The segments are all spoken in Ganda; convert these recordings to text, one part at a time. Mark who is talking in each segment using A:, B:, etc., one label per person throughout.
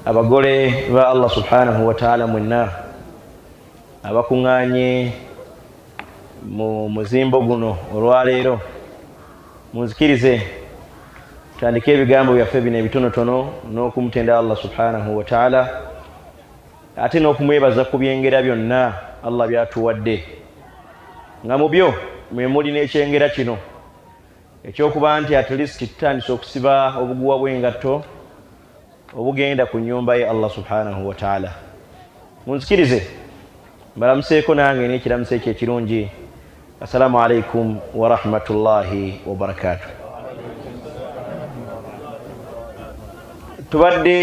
A: Abagole ba Allah subhanahu wataala mwenna abakuŋŋaanye mu muzimbo guno olwaleero, munzikirize tutandike ebigambo byaffe bino ebitonotono n'okumutenda Allah subhanahu wataala, ate n'okumwebaza ku byengera byonna Allah byatuwadde, nga mu byo mwe muli n'ekyengera kino ekyokuba nti at least tutandise okusiba obuguwa bw'engatto obugenda ku nnyumba ye Allah subhanahu wataala. Munzikirize mbalamuseeko nange n'ekiramuso ekyo ekirungi. Assalamu alaikum warahmatullahi wabarakatu. Tubadde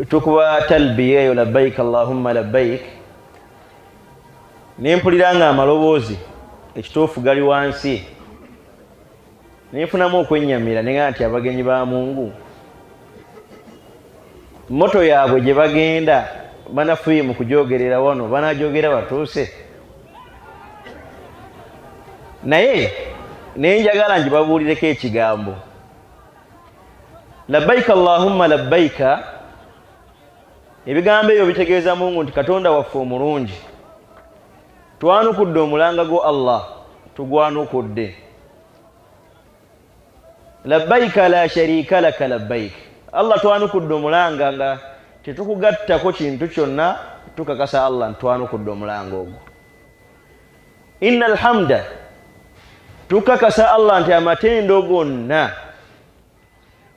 A: tukuba talbiya eyo, labbaik allahumma labbaik, nempulira nga amaloboozi ekituufu gali wansi, nenfunamu okwennyamira, nenga nti abagenyi ba Mungu moto yaabwe gye bagenda banafuye mu kujogerera wano, banajogera batuuse. Naye nenjagala ngibabuulireko ekigambo labbaika allahumma labbaika. Ebigambo ebyo bitegeeza Mungu nti Katonda waffe omulungi, twanukudde omulanga gwo Allah, tugwanukudde. Labbaika la sharika laka labbaik. Allah, twanukudde omulanga nga tetukugattako kintu kyonna, tukakasa Allah nti twanukudde omulanga ogwo. Inna alhamda, tukakasa Allah nti amatendo gonna,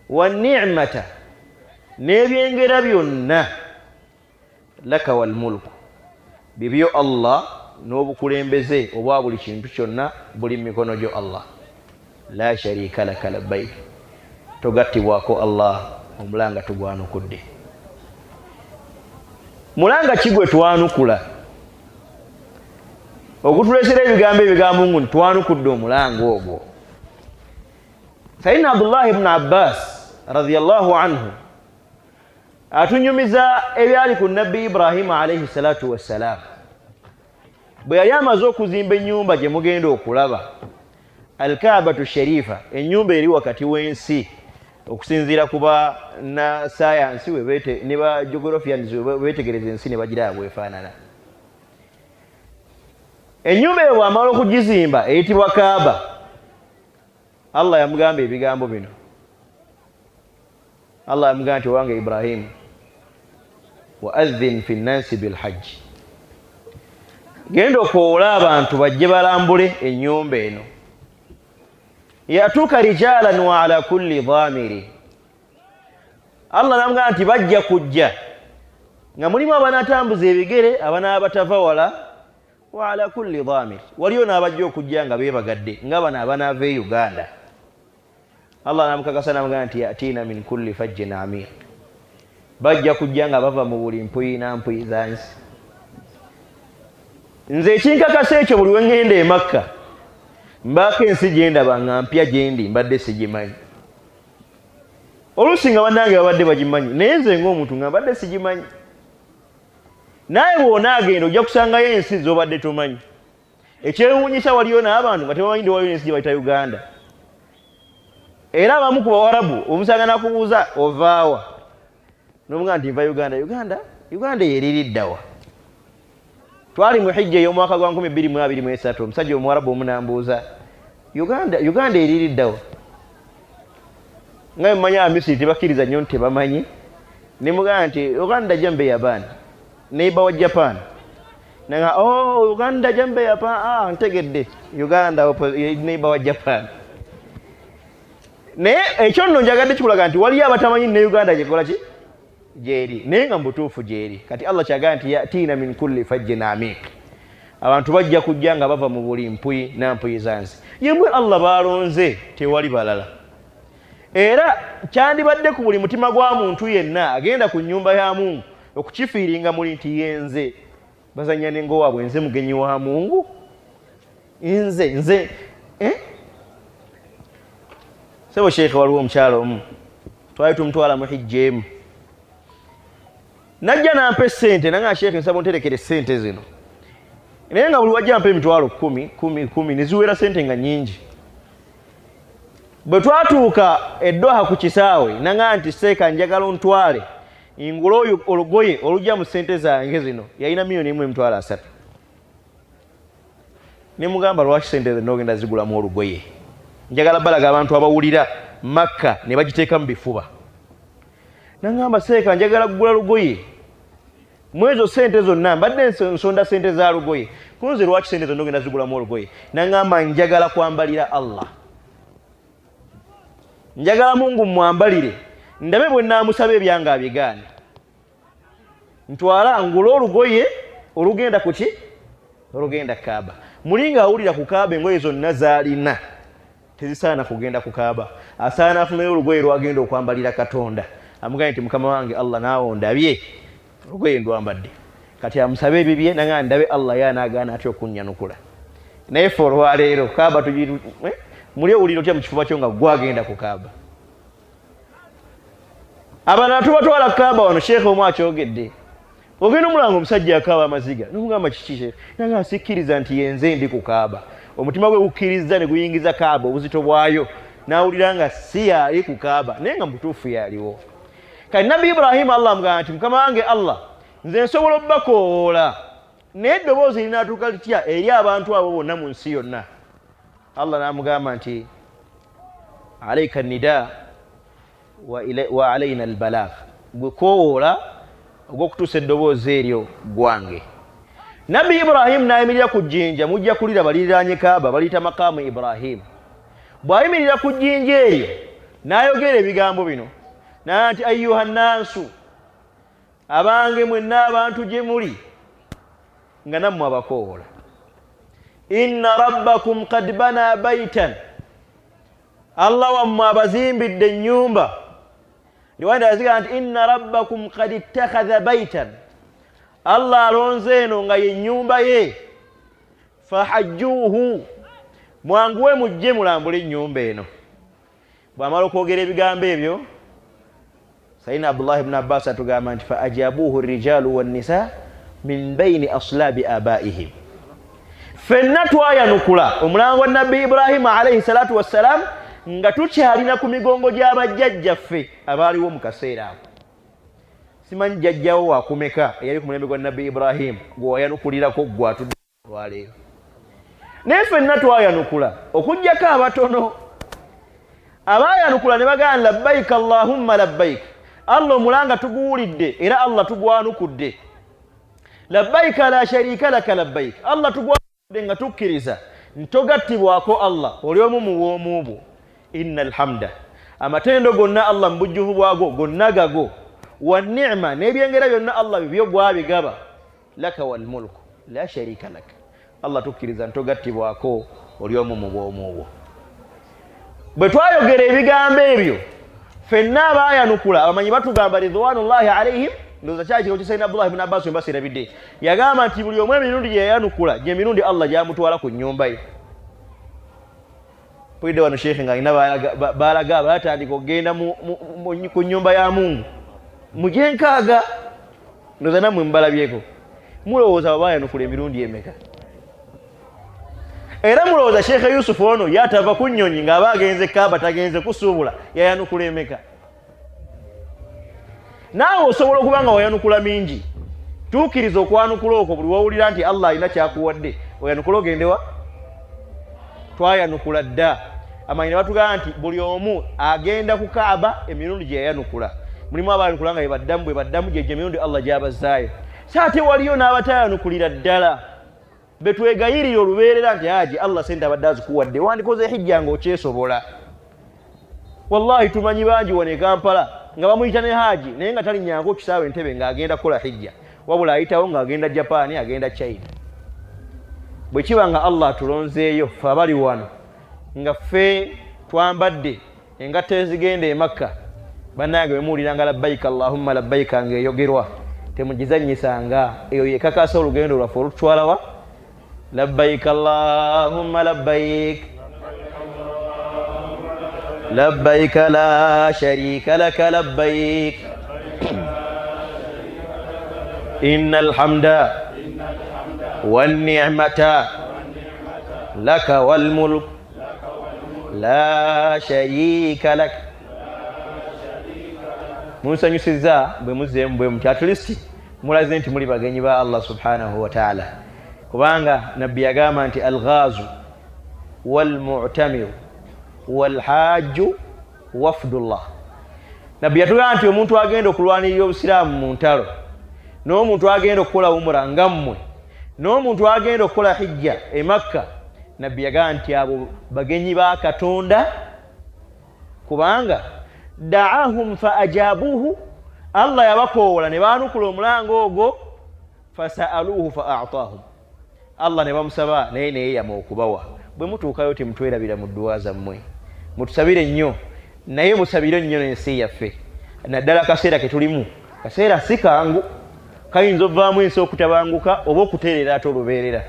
A: wa ni'mata, n'ebyengera byonna, laka walmulku, bibyo Allah, n'obukulembeze obwa buli kintu kyonna buli mu mikono gyo Allah. La sharika laka labbaik, togattibwako Allah, omulanga tugwanukudde. Mulanga ki gwe twanukula ogutulesera ebigambo ebigambo ngu ntwanukudde omulanga ogwo? Sayidina Abdullahi ibnu Abbas radiallahu anhu atunyumiza ebyali ku Nabbi Ibrahimu alaihi salatu wassalam, bwe yali amaze okuzimba ennyumba gye mugenda okulaba, Alkaabatu Sharifa, ennyumba eri wakati w'ensi okusinziira ku ba na sayansi ne ba geographians betegereza ensi ne bagiraba bwefaanana. Ennyumba eyo bw'amala okugizimba eyitibwa Kaaba, Allah yamugamba ebigambo bino. Allah yamugamba nti, owange Ibrahimu, wa adhin fi nnansi bilhajji, genda okowoole abantu bajje balambule ennyumba eno. Yatuuka rijalan wa ala kulli dhamiri. Allah namugamba nti bajja kujja nga mulimu abanatambuza ebigere, abanaaba batava wala, wa ala kulli dhamir, waliyo n'abajja okujja nga beebagadde nga bano abanaava e Uganda. Allah namukakasa namugamba nti yatiina min kulli fajjin amiq, bajja kujja nga bava mu buli mpuyi na mpuyi za nsi. Nze ekinkakasa ekyo, buli wengenda e Makka mbaako ensi gyendaba nga mpya gyendi mbadde sigimanyi. Oluusi nga bannange babadde bagimanyi, naye nze ng'omuntu nga mbadde sigimanyi. Naye bw'onaagenda ojja kusangayo ensi z'obadde tomanyi. Ekyewuunyisa, waliyo n'abantu nga tebamanyi ndi waliyo ensi gye bayita Uganda. Era abamu ku Bawarabu omusanga nakubuuza, ovaawa? Nomugaa nti nva Uganda. Uganda, Uganda yeririddawa? Twali mu hijja ey'omwaka gwa 2023, omusajja omuwarabu omunambuuza, Uganda, Uganda eririddawa? Nga mmanyi Abamisiri tebakkiriza nnyo nti tebamanyi, nemugamba nti Uganda jambe Yaban, neighbor wa Japan. Nanga, oh, Uganda jambe Japan, ah, ntegedde Uganda neighbor wa Japan. Naye ekyo nno njagadde kikulaga nti waliyo abatamanyi ne Uganda gyekola ki gyeri, naye nga mubutuufu gyeri. Kati Allah kyagamba nti yatiina min kulli fajjin amiq, abantu bajja kujja nga bava mu buli mpuyi na mpuyi za nsi. Yemwe Allah balonze, tewali balala. Era kyandibadde ku buli mutima gwa muntu yenna agenda ku nnyumba ya Mungu okukifiiringa muli nti yenze bazanya nengo waabwe, nze mugenyi wa Mungu, nze nze, eh? Sebo sheekhe, waliwo omukyalo omu twali tumutwala mu hijja emu, najja nampa esente, nanga sheekhe nsaba onterekere sente zino. Naye nga buli wajja mpa emitwalo 10 10 10, neziwera sente nga nyingi. Bwe twatuuka eddoha ku kisaawe, nanga nti seeka njagala ontwale Ngula oyo olugoye olujja mu ssente zange zino. Yalina 1,300,000. Ne mugamba lwaki ssente zino ogenda zigulamu olugoye? Njagala balaga abantu abawulira Makka ne bagiteeka mu bifuba. Nangamba seeka njagala kugula lugoye. Mwezo ssente zonna mbadde nsonda ssente za lugoye. Kunze lwaki ssente zonna ogenda zigulamu olugoye? Nangamba njagala kwambalira Allah. Njagala Mungu mwambalire ndabe bwe naamusaba ebyange abigaane. Ntwala ngula olugoye olugenda ku ki? Olugenda Kaaba. Muli ng'awulira ku Kaaba engoye zonna z'alina tezisaana kugenda ku Kaaba. Asaana afuneyo olugoye lw'agenda okwambalira Katonda. Amugambe nti Mukama wange Allah naawe ondabye olugoye ndwambadde. Kati amusabe ebibye nanga ndabe Allah ye anaagaana atya okunnyanukula. Naye ffe olwaleero Kaaba muli owulira otya mu kifuba kyo nga gwagenda ku Kaaba? Abalala tubatwala Kaaba wano, Sheikh omu akyogedde. Ogenda omulanga omusajja akaaba amaziga nomugamba kiki Sheikh? Nanga sikkiriza nti yenze ndi ku Kaaba. Omutima gwe gukkiriza ne guyingiza Kaaba obuzito bwayo n'awulira nga si yaali ku Kaaba naye nga mutuufu yaliwo. Kati Nabbi Ibrahimu Allah amugamba nti Mukama wange Allah nze nsobola obbakoowoola naye eddoboozi linaatuuka litya eri abantu abo bonna mu nsi yonna? Allah n'amugamba nti alaika nida wa alaina albalagh, gwe koowoola ogw'okutuusa eddoboozi eryo gwange. Nabbi Ibrahimu n'ayimirira ku jjinja, mujja kulira baliriraanye Kaaba baliyita makaamu Ibrahimu. Bw'ayimirira ku jjinja eryo n'ayogera ebigambo bino n'agamba nti ayuha nnansu, abange mwenna abantu gye muli nga nammwe abakoowoola, inna rabbakum qad bana baitan, Allah wammwe abazimbidde ennyumba. Riwaya endala zigamba nti inna rabbakum qad ittakhadha baitan, Allah alonze eno nga ye nnyumba ye, fahajjuuhu, mwanguwe mujje mulambule ennyumba eno. Bw'amala okwogera ebigambo ebyo, Sayyidina Abdullah ibn Abbas atugamba nti fa ajabuhu rijalu wannisa min baini aslabi abaihim, ffenna twayanukula omulango gwa Nabbi Ibrahimu alaihi salatu wassalam nga tukyalina ku migongo gy'abajjajjaffe abaaliwo mu kaseera ako. Simanyi jjajjawo wakumeka eyali ku mulembe gwa Nabbi Ibrahimu gwe wayanukulirako gwe atudde olwaleero, naye ffenna twayanukula okuggyako abatono abaayanukula ne bagamba labbaika allahumma labbaik, Allah omulanga tuguwulidde era Allah tugwanukudde, labbaika la sharika laka labbaik, Allah tugwanukudde nga tukkiriza ntogattibwako Allah oli omu mu bw'omu bwo, inna alhamda, amatendo gonna Allah mu bujjuvu bwago gonna gago, wa ni'ma, n'ebyengera byonna Allah bibyo gwabigaba, laka wal mulku la sharika lak, Allah tukkiriza ntogattibwako oli omu mu bw'omu bwo. Bwe twayogera ebigambo ebyo ffenna abaayanukula abamanyi batugamba ridwanullahi alaihim, ndowooza kyali kiro kya Sayyidina Abdullah ibn Abbas wembasirabidde, yagamba nti buli omu emirundi gye yayanukula gye mirundi Allah gy'amutwala ku nnyumba ye. Mpulidde wano sheikh ng'alina baalaga baatandika okugenda ku nnyumba ya Mungu mu gyenkaaga, ndowooza nammwe mubalabyeko. Mulowooza abo baayanukula emirundi emeka? Era mulowooza Sheikh Yusuf ono ye atava ku nnyonyi ng'aba agenze Kaaba tagenze kusuubula yayanukula emeka? Naawe osobola okuba nga wayanukula mingi. Tuukiriza okwanukula okwo buli wowulira nti Allah alina kyakuwadde oyanukula ogendewa. Twayanukula dda amanyi ne batugamba nti buli omu agenda ku Kaaba emirundi gye yayanukula. Mulimu abayanukula nga bebaddamu bwe baddamu gyegyo emirundi Allah gy'abazzaayo. So ate waliyo n'abatayanukulira ddala betwegayirira olubeerera nti haji Allah sente abadde azikuwadde wandikoze hijja ng'okyesobola. Wallahi tumanyi bangi wano e Kampala nga bamuyita ne haji naye nga talinnyangako kisaawe Entebbe ng'agenda kukola hijja, wabula ayitawo ng'agenda Japan, agenda China. Bwe kiba nga Allah atulonzeeyo ffe abali wano nga ffe twambadde engatto ezigenda e Makka, bannange bwe muwuliranga labbaika Allahumma labbaika ng'eyogerwa temugizannyisanga, eyo yekakasa olugendo lwaffe olututwalawa. Labbaika Allahumma labbaik labbaika la sharika laka labbaik innal hamda wan ni'mata laka wal mulk la sharika lak. Munsanyusizza bwe muzzeemu bwe muti, at least mulaze nti muli bagenyi ba Allah subhanahu wataala, kubanga Nabbi yagamba nti alghazu walmutamiru walhajju wafdullah. Nabbi yatugamba nti omuntu agenda okulwanirira obusiraamu mu ntalo, n'omuntu agenda okukola umura nga mmwe, n'omuntu agenda okukola hijja e Makka, Nabbi yagamba nti abo bagenyi ba Katonda, kubanga daahum fa ajabuhu, Allah yabakoowola ne baanukula omulanga ogwo, fasaaluuhu fa atahum, Allah ne bamusaba naye neyeyama okubawa. Bwe mutuukayo temutwerabira mu dduwa zammwe, mutusabire nnyo, naye musabire nnyo n'ensi yaffe, naddala kaseera ke tulimu. Kaseera si kangu, kayinza ovaamu ensi okutabanguka oba okutereera ate olubeerera,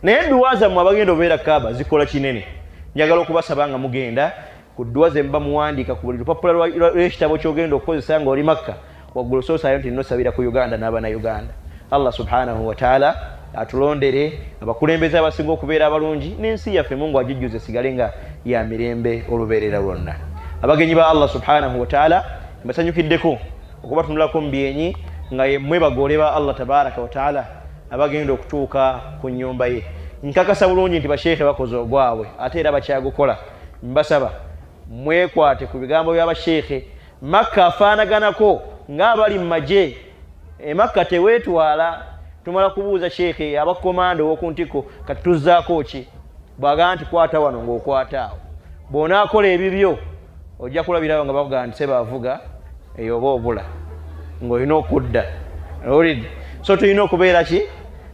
A: naye edduwa zammwe abagenda obeera Kaaba zikola kinene. Njagala okubasaba nga mugenda ku dduwa ze muba muwandiika ku buli lupapula lw'ekitabo ky'ogenda okukozesa ng'oli Makka, waggulu soosaayo nti nosabira ku Uganda n'Abanauganda, Allah subhanahu wataala atulondere abakulembeze abasinga okubeera abalungi, n'ensi yaffe Mungu agijjuze esigale nga ya mirembe olubeerera lwonna. Abagenyi ba Allah subhanahu wataala, mbasanyukiddeko okubatunulako mu byenyi nga yemmwe bagole ba Allah tabaraka wataala abagenda okutuuka ku nnyumba ye. Nkakasa bulungi nti basheekhe bakoze ogwabwe ate era bakyagukola. Mbasaba mwekwate ku bigambo by'abasheekhe. Makka afaanaganako ng'abali mu magye. Emakka teweetwala, tumala kubuuza sheekhe abakomanda ow'oku ntikko, kati tuzzaako ki? Bw'agamba nti kwata wano, ng'okwata awo. Bw'onaakola ebibyo ojja kulabirawo nga bakugamba nti sebaavuga eyo oba obula ng'olina okudda. Owulidde? So tulina okubeera ki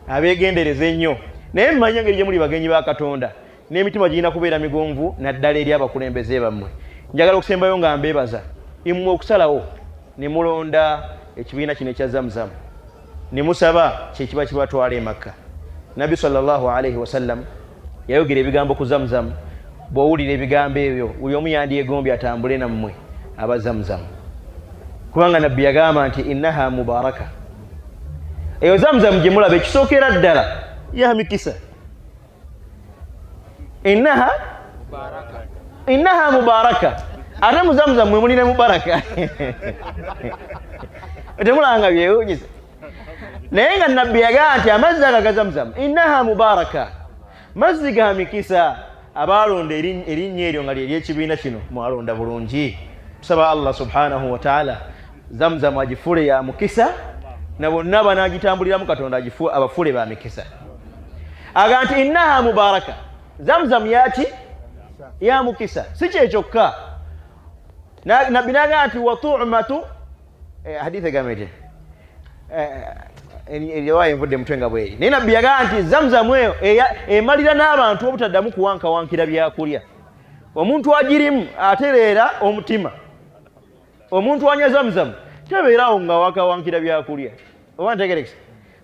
A: abeegendereza ennyo, naye mmanyi engeri gye muli bagenyi ba Katonda n'emitima girina kubeera migonvu naddala eri abakulembeze bammwe. Njagala okusembayo nga mbeebaza immwe okusalawo ne mulonda ekibiina kino ekya Zamzam ne musaba kyekiba kibatwala e Makka. Nabbi sallallahu alaihi wasallam yayogera ebigambo ku Zamzam. Bw'owulira ebigambo ebyo buli omu yandyegombye atambule nammwe aba Zamzam, kubanga Nabbi yagamba nti innaha mubaraka. Eyo Zamzam gye mulaba ekisookera ddala ya mikisa. Innaha mubaraka, ate mu Zamzam mwe mulina mubaraka. Temulanga byewunyisa, naye nga Nabbi yagamba nti amazzi ago aga Zamzam innaha mubaraka, mazzi ga mikisa. Abaalonda erinnya eryo nga lyeryekibiina kino mwalonda bulungi. Tusaba Allah subhanahu wataala Zamzam agifuule ya mukisa, na bonna banagitambuliramu Katonda abafuule ba mikisa. Aga nti innaha mubaraka, Zamzam yaki ya mukisa. Si kyekyokka, Nabbi nagaa nti watumatu, hadithi egamba eti eriwaayo envudde mutwe nga bweri, naye Nabbi yagaa nti Zamzamu eyo emalira n'abantu obutaddamu kuwankawankira byakulya. Omuntu agirimu atereera omutima. Omuntu anywa Zamzamu tabeerawo nga wakawankira byakulya, oba ntegerekesa?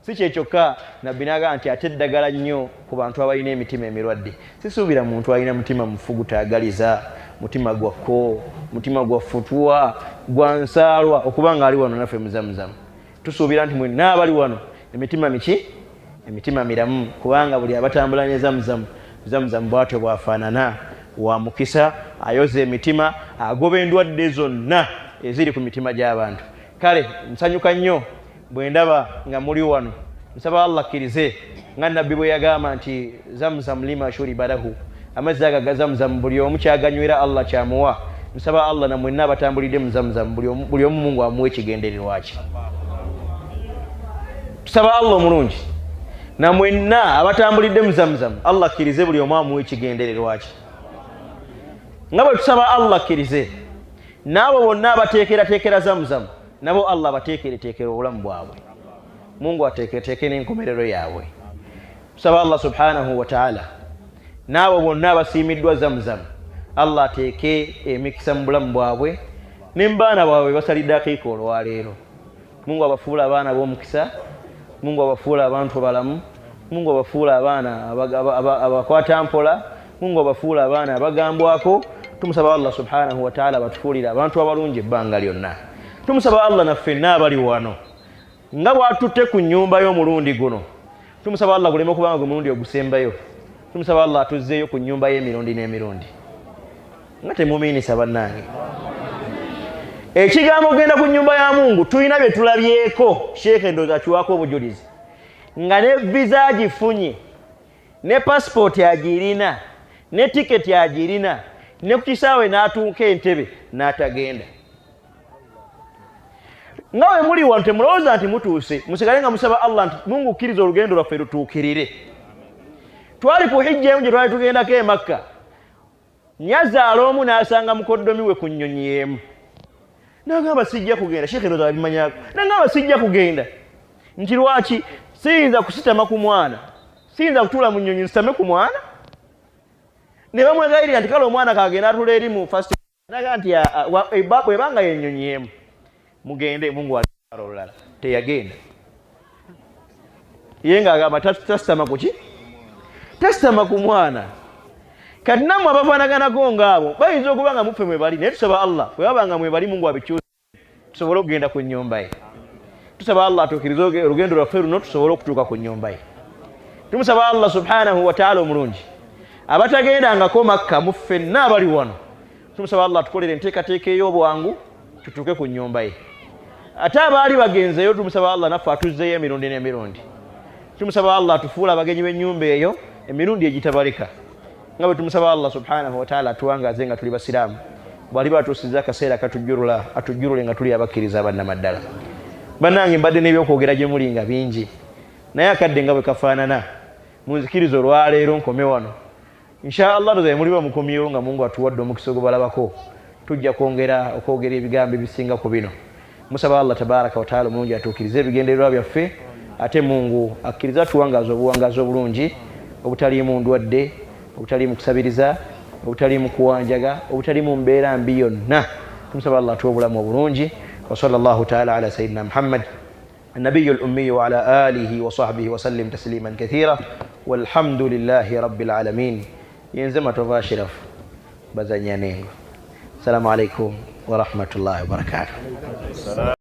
A: Si kyekyokka, Nabbi nagaa nti ate eddagala nnyo ku bantu abalina emitima emirwadde. Sisuubira muntu alina mutima mufu gutaagaliza, mutima gwa kko, mutima gwa futwa, gwa nsaalwa okuba nga ali wano naffe mu Zamzam. Tusuubira nti mwenna abali wano emitima miki? Emitima miramu, kubanga buli abatambula ne Zamzam, Zamzam bwatyo bw'afaanana, wa mukisa, ayoza emitima, agoba endwadde zonna eziri ku mitima gy'abantu. Kale nsanyuka nnyo bwe ndaba nga muli wano. Nsaba Allah akkirize nga Nabbi bwe yagamba nti Zamzam lima shuriba lahu, amazzi ago aga Zamzam buli omu kyaganywera Allah kyamuwa. Nsaba Allah na mwenna abatambulidde mu Zamzam buli omu Mungu amuwe ekigendererwa kye. Tusaba Allah omulungi na mwenna abatambulidde mu Zamzam Allah akkirize buli omu amuwe ekigendererwa kye, nga bwe tusaba Allah akkirize n'abo bonna abateekerateekera Zamzam, nabo Allah abateekereteekera obulamu bwabwe, Mungu ateeketeeke n'enkomerero yaabwe. Tusaba Allah subhanahu wataala n'abo bonna abasiimiddwa Zamzam Allah ateeke emikisa mu bulamu bwabwe ne mu baana baabwe basalidde akiika olwaleero. Mungu abafuula abaana b'omukisa, Mungu abafuula abantu abalamu, Mungu abafuula abaana abakwata mpola, Mungu abafuula abaana abagambwako. Tumusaba Allah subhanahu wataala abatufuulire abantu abalungi ebbanga lyonna. Tumusaba Allah naffenna abali wano nga bwatutte ku nnyumba y'omulundi guno, tumusaba Allah guleme okubanga gwe mulundi ogusembayo. Tumusaba Allah atuzzeeyo ku nnyumba y'emirundi n'emirundi. Nga temumiinisa bannange. Ekigambo okugenda ku nnyumba ya Mungu tulina bye tulabyeko, Sheekhe ndowooza akiwaako obujulizi, nga ne visa agifunye, ne pasipooti agirina, ne tiketi agirina, ne ku kisaawe n'atuuka Entebe n'atagenda. Nga we muli wano temulowooza nti mutuuse, musigale nga musaba Allah nti Mungu kkiriza olugendo lwaffe lutuukirire. Twali ku hijja emu gye twali tugendako e Makka, nyazaala omu n'asanga mukoddomi we ku nnyonyi y'emu, n'agamba sijja kugenda. Sheekhe ndowooza abimanyako. N'agamba sijja kugenda, nti lwaki? Siyinza kusitama ku mwana, siyinza kutuula mu nnyonyi nsitame ku mwana. Ne bamwegayirira nti kale omwana kagenda atula eri mu first, naga nti bwebanga yennyonyi emu mugende, Mungu alitwala olulala. Teyagenda. Ye ng'agamba tasitama kuki, tasitama ku mwana. Kati nammwe abafaanaganako ngaabo bayinza okuba nga muffe mwe bali, naye tusaba Allah bwe baba nga mwe bali, Mungu abikyuse tusobole okugenda ku nnyumba ye. Tusaba Allah atuukirize olugendo lwaffe luno tusobole okutuuka ku nnyumba ye. Tumusaba Allah subhanahu wataala omulungi, abatagendangako Makka mu ffenna abali wano, tumusaba Allah atukolere enteekateeka ey'obwangu tutuuke ku nnyumba ye. Ate abaali bagenzeeyo, tumusaba Allah naffe atuzzeeyo emirundi n'emirundi. Tumusaba Allah atufuule abagenyi b'ennyumba eyo emirundi egitabalika, nga bwe tumusaba Allah subhanahu wataala atuwangaaze nga tuli basiraamu. Bw'aliba atuusiza akaseera katujjulula, atujjulule nga tuli abakkiriza abannamaddala. Bannange, mbadde n'ebyokwogera gye muli nga bingi, naye akadde nga bwe kafaanana, munzikiriza olwaleero nkome wano. Insha Allah tozaye muliba mukomyewo nga Mungu atuwadde omukisa ogubalabako, tujja kwongera okwogera ebigambo ebisinga ku bino. Musaba Allah tabaraka wataala omulungi atuukirize ebigendererwa byaffe, ate Mungu akkirize atuwangaaze obuwangaazi obulungi obutaliimu ndwadde, obutaliimu kusabiriza, obutaliimu kuwanjaga, obutaliimu mbeera mbi yonna. Tumusaba Allah atuwe obulamu obulungi. Wa sallallahu taala ala sayidina Muhammad النبي الأمي وعلى آله وصحبه وسلم تسليما كثيرا، والحمد لله رب العالمين. Yenze Matova Ashiraf Bazanyanengo. Assalamu alaikum warahmatullahi wabarakatuh.